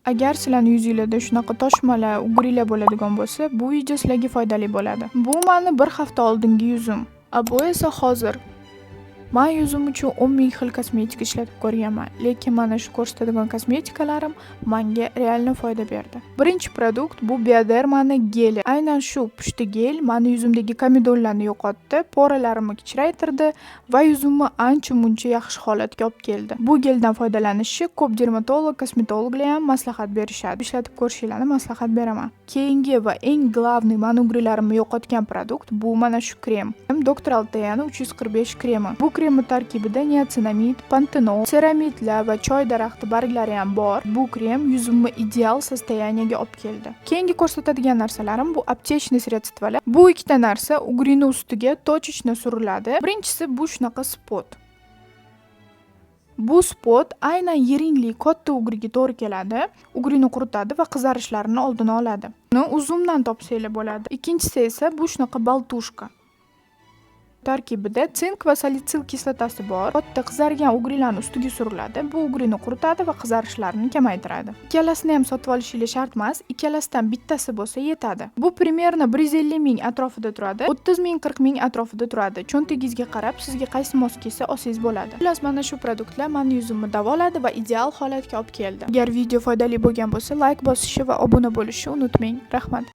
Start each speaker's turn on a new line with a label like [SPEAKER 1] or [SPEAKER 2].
[SPEAKER 1] Agar sizlarni yuzinglarda shunaqa toshmalar, угри lar bo'ladigan bo'lsa, bu video sizlarga foydali bo'ladi. Bu mani bir hafta oldingi yuzim. A bu esa hozir. Man yuzim uchun 10 ming xil kosmetika ishlatib ko'rganman, lekin mana shu ko'rsatadigan kosmetikalarim manga реально foyda berdi. Birinchi продукт bu Biodermani geli. Aynan shu pushti gel mani yuzimdagi komedonlarni yo'qotdi, пора larimni kichraytirdi va yuzimni ancha-muncha yaxshi holatga olib keldi. Bu geldan foydalanishni ko'p dermatolog, kosmetologlar ham maslahat berishadi. Ishlatib ko'rishinglarni maslahat beraman. Keyingi va eng главный mani угри larimni yo'qotgan продукт bu mana shu krem. Dr. Alteani 345 kremi. Bu kremni tarkibida niacinamid, pantenol, seramidlar va choy daraxti barglari ham bor. Bu krem yuzimni ideal состояние ga olib keldi. Keyingi ko'rsatadigan narsalarim bu аптечный средство lar. Bu ikkita narsa угри ni ustiga точечно suriladi. Birinchisi bu shunaqa spot. Bu spot aynan yiringli katta угри ga to'g'ri keladi. Угри ni quritadi va qizarishlarni oldini oladi. Uni Uzumdan topsanglar bo'ladi. Ikkinchisi esa bu shunaqa болтушка. Tarkibida sink va salitsil kislotasi bor. Katta qizargan угри larni ustiga suriladi. Bu угри ni quritadi va qizarishlarni kamaytiradi. Ikkalasini ham sotib olishinglar shart emas. Ikkalasidan bittasi bo'lsa yetadi. Bu примерно 150 ming atrofida turadi. 30 ming, 40 ming atrofida turadi. Cho'ntagingizga qarab, sizga qaysi mos kelsa olsangiz bo'ladi. Xullas, mana shu продукт lar mani yuzimni davoladi va ideal holatga olib keldi. Agar video foydali bo'lgan bo'lsa, layk bosishni va obuna bo'lishni unutmang. Rahmat.